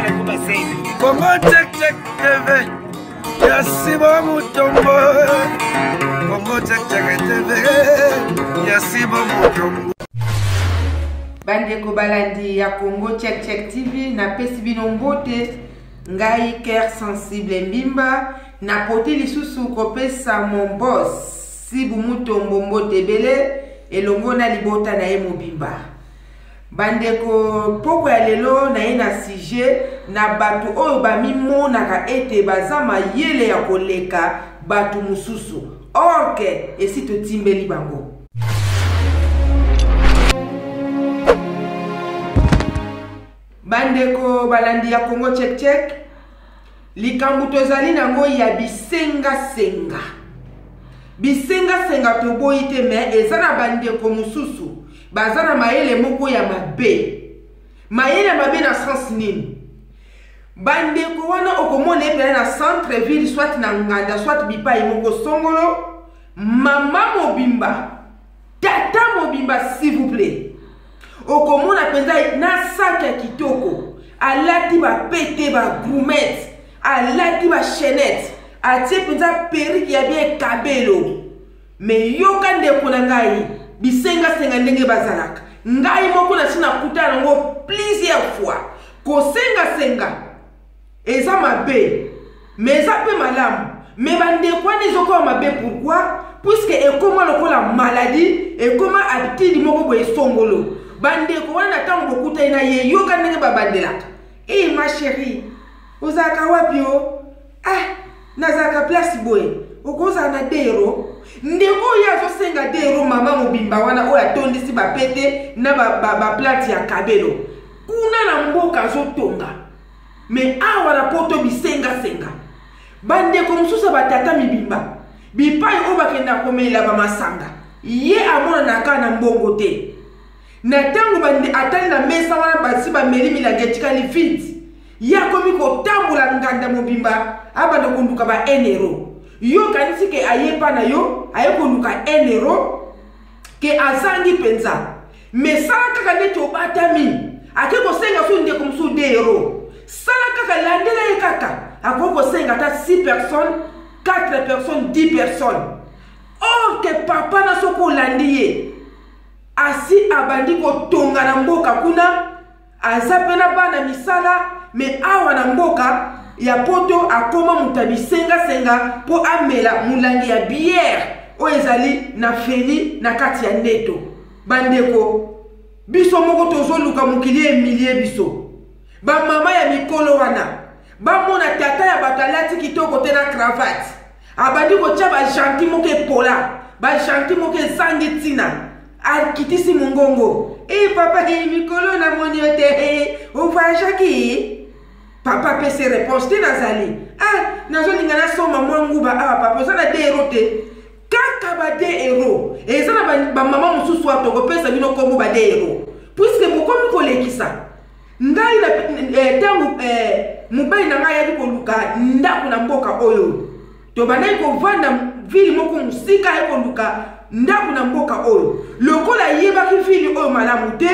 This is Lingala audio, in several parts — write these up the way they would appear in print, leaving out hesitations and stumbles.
Congo Check Check TV ya Sibo Mutombo. Congo Check Check TV ya Sibo Mutombo. Bandeko balandi ya Congo Check Check TV, napesi bino mbote. Ngai cœur sensible Mbimba, napoti lisusu kopesa mon boss Sibu Mutombo mbote ebele elongo na libota na ye mobimba. Bandeko, pokwa ya lelo naye na sujet na bato oyo bamimonaka ete baza mayele ya koleka bato mosusu, or que esi totimbeli bango. Bandeko balandi ya Congo Check Check, likambo tozali nango ya bisengasenga. Bisengasenga toboyi te, mais eza na bandeko mosusu baza na mayele moko ya mabe. Mayele ya mabe na sens nini? Bandeko wana okomona ye pena na centre ville, soit na nganda, soit bipai moko songolo, mama mobimba, tata mobimba, s'il vous plaît. Okomona mpenza na sac ya kitoko, alati ba pete, ba gourmette, alati ba chaînette, atie mpenza perruque ya bien kabelo. Me yoka ndeko na ngai, bisengasenga ndenge bazalaka. Ngai moko nasi nakutana nango plusieurs fois. Kosengasenga eza mabe, mais eza pe malamu. Mais bandeko wana ezokoma mabe pourquoi? Puisque ekoma lokola maladie, ekoma habitude moko boye songolo. Bandeko wana ntango bokutani na ye, yoka ndenge babandelaka. Eh ma chérie, ozalaka wapi o? Ah, nazalaka place boye. Okozala na 2 euros. Ndeko oyo azosenga 2 euros, mama mobimba wana oyo atondisi ba pete na ba plate ya kabelo. Kuna na mboka azotonga. Mais awa na poto bisenga-senga. Bandeko mosusu ya batata mibimba, bipai oyo bakendaka komela ba masanga, ye amonanaka na mbongo te. Na ntango atali na mesa wana basi bameli milangi etikali vide, ye akomi kotambola nganda mobimba, abanda koluka ba 1 euro. Yo okanisi ke aye epa na yo, aye koluka 1 euro, ke azangi mpenza. Mais sala kaka neti obatami, ake kosenga so ndeko mosusu 2 euro. Sala kaka, landela ye kaka, akoki kosenga ata 6 personnes, 4 personnes, 10 personnes. Or ke papa na soki olandi ye, asi abandi kotonga na mboka kuna, aza pe na bana misala, mais awa na mboka ya poto akoma moto ya bisengasenga po amela molangi ya bière oyo ezali na feni na kati ya neto. Bandeko, biso moko tozoluka mokili emilie biso. Ba mama ya mikolo wana bamona tata ya bato alati kitoko te na cravate, abandi kotia ba gentil moko epola, ba gentil moko ezangi ntina, akitisi mongongo. Eh papa, eh mikolo namoni yo te, eh ovoyageaki? Papa apesi réponse te, nazali. Ah, nazolinga nasomba mwa nguba awa papa, oza na 2 euros te? Kaka ba 2 euros. Eza na ba mama mosusu awa tokopesa bino kombo ba 2 euros. Puisque bokomi kolekisa. Ngai na tango mobali na ngai ayaki koluka ndako na mboka oyo, tobandaki kovanda ville moko mosika, ayaki koluka ndako na mboka oyo. Lokola ayebaki ville oyo malamu te,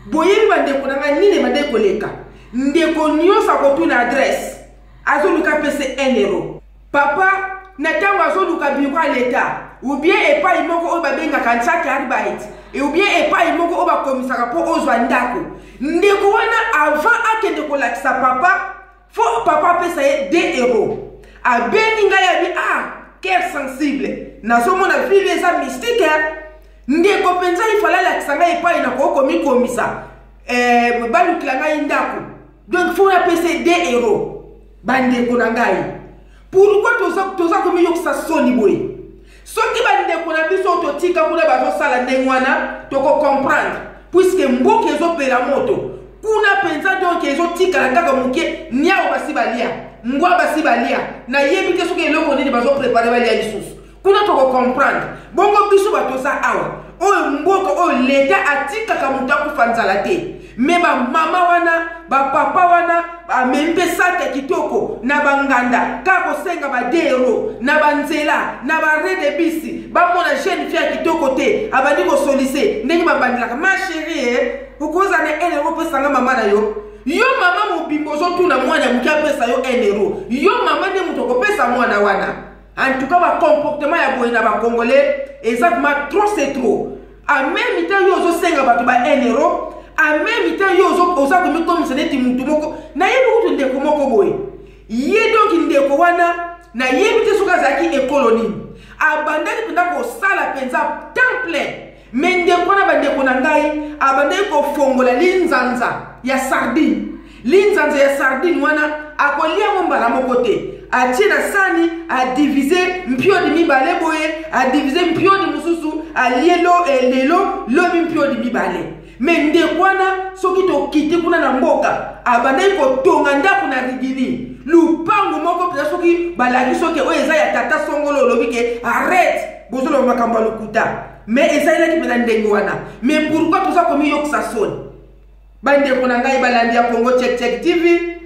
boyebi bandeko na ngai nini ebandaki koleka. Ndeko nyonso akotuna adresse, azoluka apese 1 euro. Papa na ntango azoluka bureau ya leta ou bien epai moko oyo babengaka Ntsake Arbeit, ou bien epai moko oyo bakomisaka mpo ozwa ndako, ndeko wana avant akende kolakisa papa, fo papa apesa ye 2 euros. Abengi ngai abi, ah, cœur sensible, nazomona ville eza mystique, hein? Ndeko mpenza ifale alakisa ngai epai nakoki komikomisa, balukela ngai ndako, donc fo napesa ye 2 euros. Bandeko na ngai, pourquoi toza komiyokisa soni boye? Soki bandeko na biso totika kuna bazosala ndenge wana, toko comprendre, puisque mboka ezopela moto kuna mpenza, donc ezotikala kaka moke, niawo basi balia, ngwa basi balia, nayebi te soki eloko nini bazoprepare balia lisusu kuna, toko comprendre. Bongo biso bato toza awa, oyo mboka oyo leta atikaka moto akufa nzala te, me ba mama wana, ba papa wana amemi mpe sac ya kitoko na banganda, kaka kosenga ba 2 euros na banzela na ba arrêt de bus, bamona jeune fille ya kitoko te, abandi kosolise ndenge babandelaka ma chérie, eh? Okozala na 1 euro opesa nga mama na yo? Yo mama mobimba ozotuna mwana ya moke apesa yo 1 euro. Yo mama nde moto okopesa mwana wana. En tout cas, ba comportement ya boye na ba Congolais eza vraiment trop, c'est trop. En même temps yo ozosenga bato ba 1 euro, en même temps yo oza komikomisa neti mutu moko. Nayebi kutu ndeko moko boye. Ye donc ndeko wana nayebi te soki azalaki ekolo nini. Abandaki mpenza kosala mpenza temps plein. Me ndeko wana, bandeko na ngai, abandaki kofongola linzanza ya sardine. Linzanza ya sardine wana akolia yango mbala moko te. Atie na sani, adivise mpiodi mibale boye, adivise mpiodi mosusu, alie lo, lelo lobi mpiodi mibale. Me ndeko wana soki tokiti kuna na mboka, abandaki kotonga ndako na Rigini, lupango moko mpenza. Soki balaki soki oyo eza ya tata songolo, olobi ke arrête, bozoloba makambo ya lokuta. Me ezalelaki mpenza ndenge wana. Me pourquoi toza komiyokisa soni? Bandeko na ngai balandi ya Congo Check Check TV,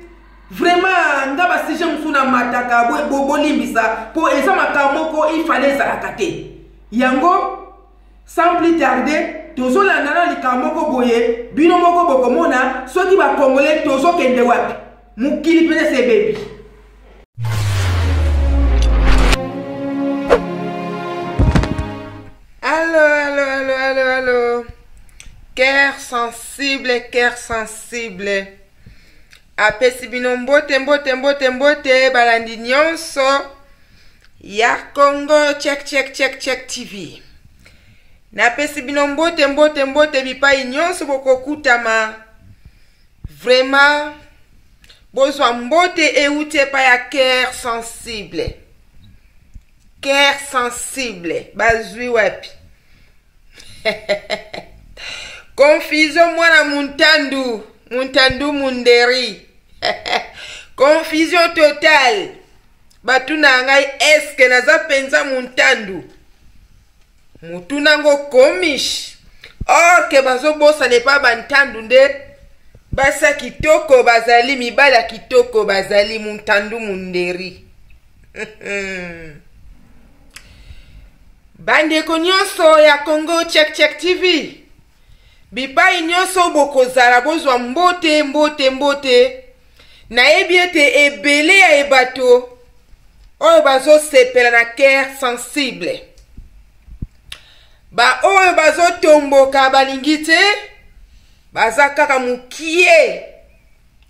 vraiment nga basujet mosusu na mataka, bolimbisa, mpo eza makambo moko ifale ezalaka te. Yango, sans plus tarder, tozolanda na likambo moko boye. Bino moko bokomona soki bakongole tozokende wapi. Mokili mpenza ese ebebi. Allo, allo, allo, allo, allo. Cœur sensible, cœur sensible. Apesi bino mbote, mbote, mbote, mbote, balandi nyonso ya Congo Check Check Check Check TV. Napesi bino mbote, mbote, mbote bipai nyonso bokokutama. Vraiment, bozwa mbote euti epai ya cœur sensible. Cœur sensible, bazwi wapi? Confusion, mwana muntandu, muntandu munderi. Confusion totale. Batuna ngai eske naza mpenza muntandu? Mutuna ngo komish. Or ke bazobosana epa bantandu nde basi ya kitoko bazali, mibali ya kitoko bazali, muntandu munderi. Bandeko nyonso ya Congo Check Check TV, bipai nyonso bokozala, bozwa mbote, mbote, mbote. Nayebi ete ebele ya ebato oyo bazosepela na cœur sensible, baoyo bazotomboka balingi te, baza kaka mokie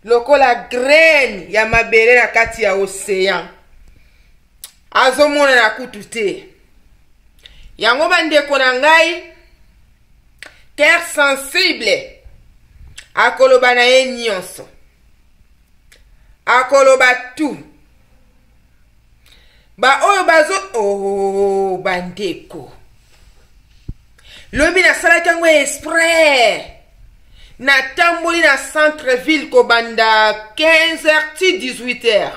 lokola graine ya mabele na kati ya océan, azomonana kutu te. Yango bandeko na ngai, cœur sensible akoloba na ye nyonso, akoloba tout. Baoyo bazo, oh, bandeko, lobi nasalaki yango exprès, natamboli na centre ville kobanda 15h ti 18h,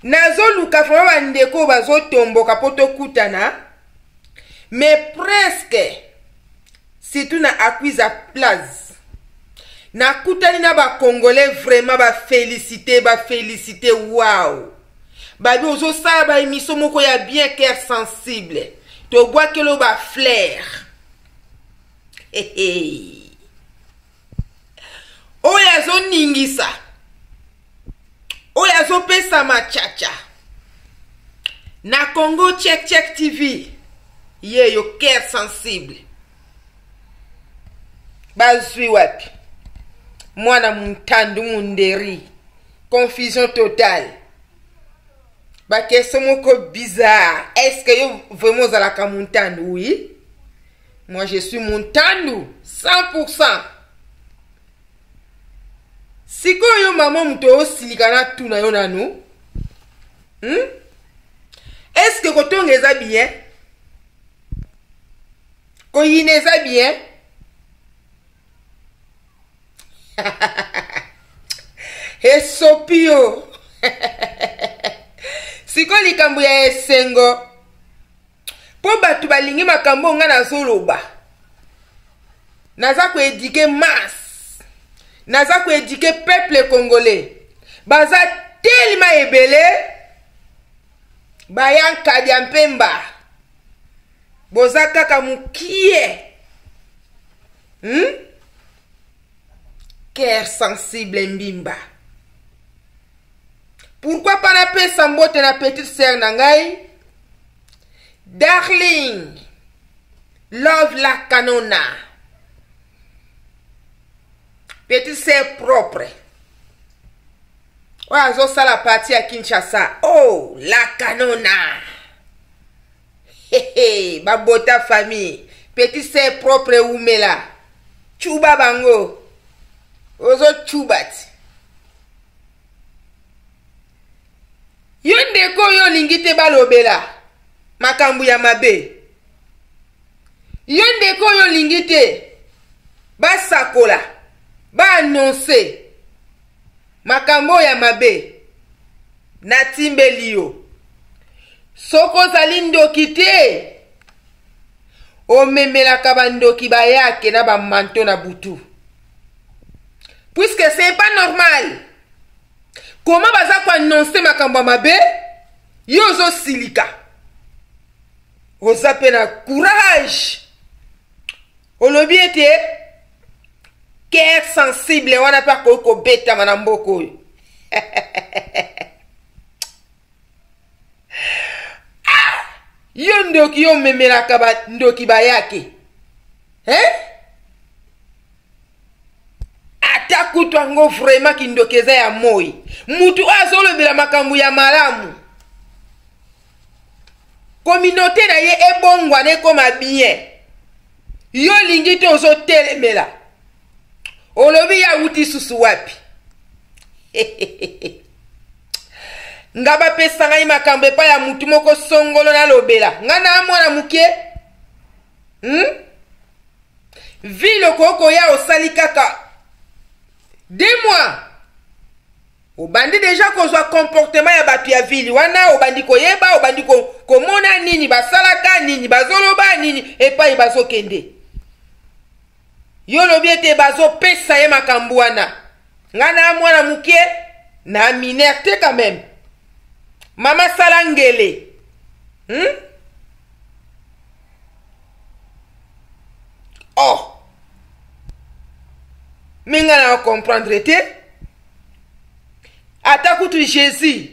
nazoluka vraiment bandeko oyo bazotomboka mpo tokutana. Mais presque, surtout na Akwiza Place, nakutani na bacongolais, vraiment bafélicité, bafélicité. Wow, babi ozosala baémission moko ya bien, cœur sensible, tobwakeli oyo bafleur. Oyo azoningisa, oyo azopesa machacha na Congo Check Check TV, ye yo cœur sensible. Bazwi wapi? Mwana muntandu munderi. Confusion totale, baquestion moko bizarre. Est ce que yo vraiment ozalaka muntandu? Oui, moi je suis muntandu 100%. Sikoyo mama, moto osilika, na tuna yo nanu, Est ce que kotonga eza bien? Koyina eza bien? Esopi yo. Sikoyo likambo ya esengo, mpo bato balingi makambo oyo ngai nazoloba. Naza koéduquer masse, naza koéduquer peuple congolais. Baza telema ebele, baya nkadi ya mpemba, boza kaka mokie, Cœur sensible mbimba. Pourquoi pas napesa mbote na petite sœur na ngai Darling Love la Canona. Petite sœur propre. Oyo azosala parti ya Kinshasa. Oh, la Canona. Hehe, babota famille. Petite sœur propre wumela. Chuba bango. Ozo chuba ti. Yo ndeko oyo olingi te balobela makambo ya mabe. Yo ndeko oyo olingi te basakola, ba annoncer makambo oyo ya mabe. Natimbeli yo. Soki ozali ndoki te, omemelaka bandoki bayake na bamanto na butu. Puisque c'est pas normal. Comment baza ko annoncer makambo ya mabe, yo ozosilika. Oza pe na courage. Olobi ete cœur sensible wana pe akoki kobetama na mboka oyo. Ah! Yo ndoki yo omemelaka ba ndoki bayake. Hein? Ata kutu yango vraiment kindoki eza ya moi. Mutu oyo azolobela makambo ya malamu. Communauté na ye ebongwana ekoma bien. Yo olingi te ozotelemela. Olobi ye awuti susu wapi? Nga bapesa ngai makambo epai ya mutu moko songolo nalobela. Nga na mwana moke. Ville okoki koya osali kaka 2 mois. Obandi deja kozwa comportement ya bato ya ville wana, obandi koyeba, obandi komona nini basalaka, nini bazoloba, nini epai bazokende. Yo olobi ete bazopesa ye makambo wana. Nga na mwana moke na mineur te quand même. Mama sala ngele. Oh. Mais nga na comprendre te. Ata kutu Jésus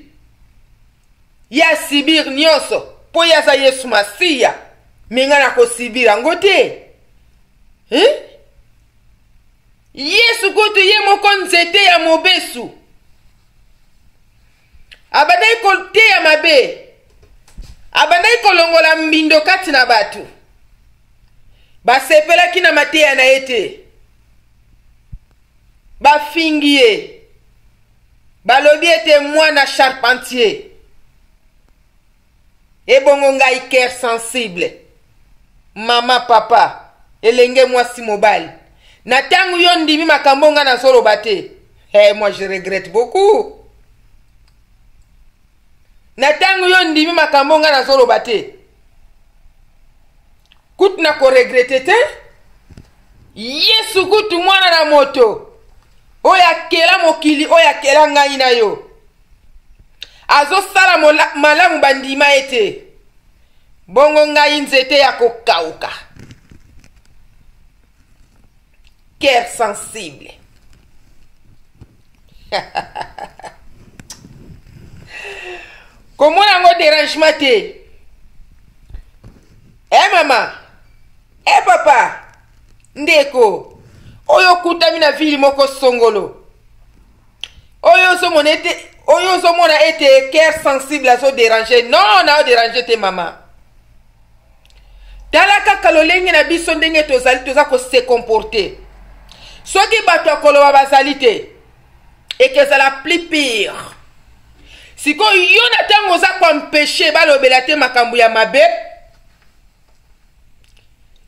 ya sibir nyonso po ye aza Yesu Masiya, me nga nakosibir yango te. Hein? Yesu kutu ye moko nzete ya mobesu abandaki koteya mabe, abandaki kolongola mbindo kati na bato, basepelaki na mateya na ye te, bafingi ye, balobi ete mwana charpentier. Ebongo ngai cœur sensible, mama papa, elenge mwasi mobali, na tango yo ndimi makambo nga nazoloba te, hey, moi je regrette beaucoup. Na tango yo ndimi makambo nga nazoloba te, kutu na ko regrette te. Yesu kutu mwana na moto oyo akela mokili, oyo akela ngai na yo, azosala malamu bandima ye te. Bongo ngai nzete ya kokauka, cœur sensible. Komona yango dérangement te. Eh mama, eh papa, ndeko oyo okutami na ville moko songolo, oyo ozomona ete, oyo ozomona ete cœur sensible azo déranger. Non, na déranger te mama. Tala kaka lolenge na biso ndenge tozali, toza ko se comporter. Soki bato ya koloba bazali te, ekezala plus pire. Sikoyo yo na ntango oza koempêcher balobela te makambo ya mabe,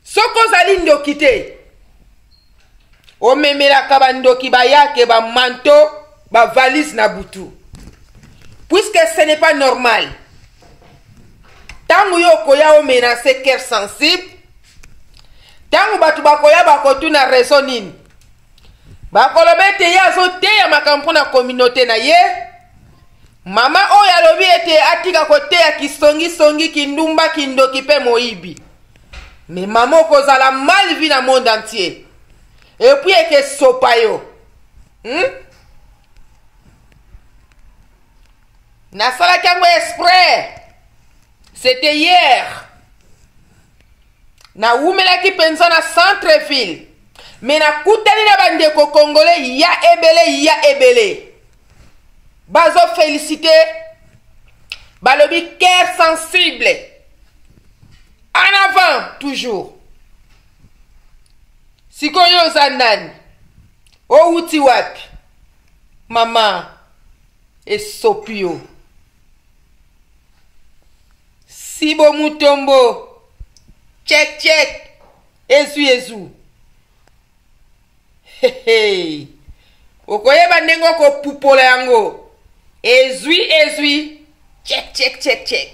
soki ozali ndoki te, omemelaka bandoki bayake ba manteau, ba valise na butu, puisque ce n'est pas normal. Tango yo okoya omenacer cœur sensible, tango bato bakoya bakotuna raison nini, bakoloba ete ye azoteya makambo mpona communauté na ye. Mama oyo alobi ete atika koteya kisongisongi, kindumba, kindoki mpe moyibi. Mais mama okozala mal vu na monde entier. Et puis eke sopa yo. Nasalaki yango exprès. C'était hier. Nawumelaki mpenza na centre ville, me nakutani na bandeko congolais ya ebele ya ebele, bazofélicite, balobi cœur sensible, en avant toujours. Sikoyo oza nani? Owuti wapi? Mama, esopi yo. Sibo Mutombo, check check, ezu ezu. Hey, okoyeba ndenge okopupola yango. Ezwi ezwi, check check check check.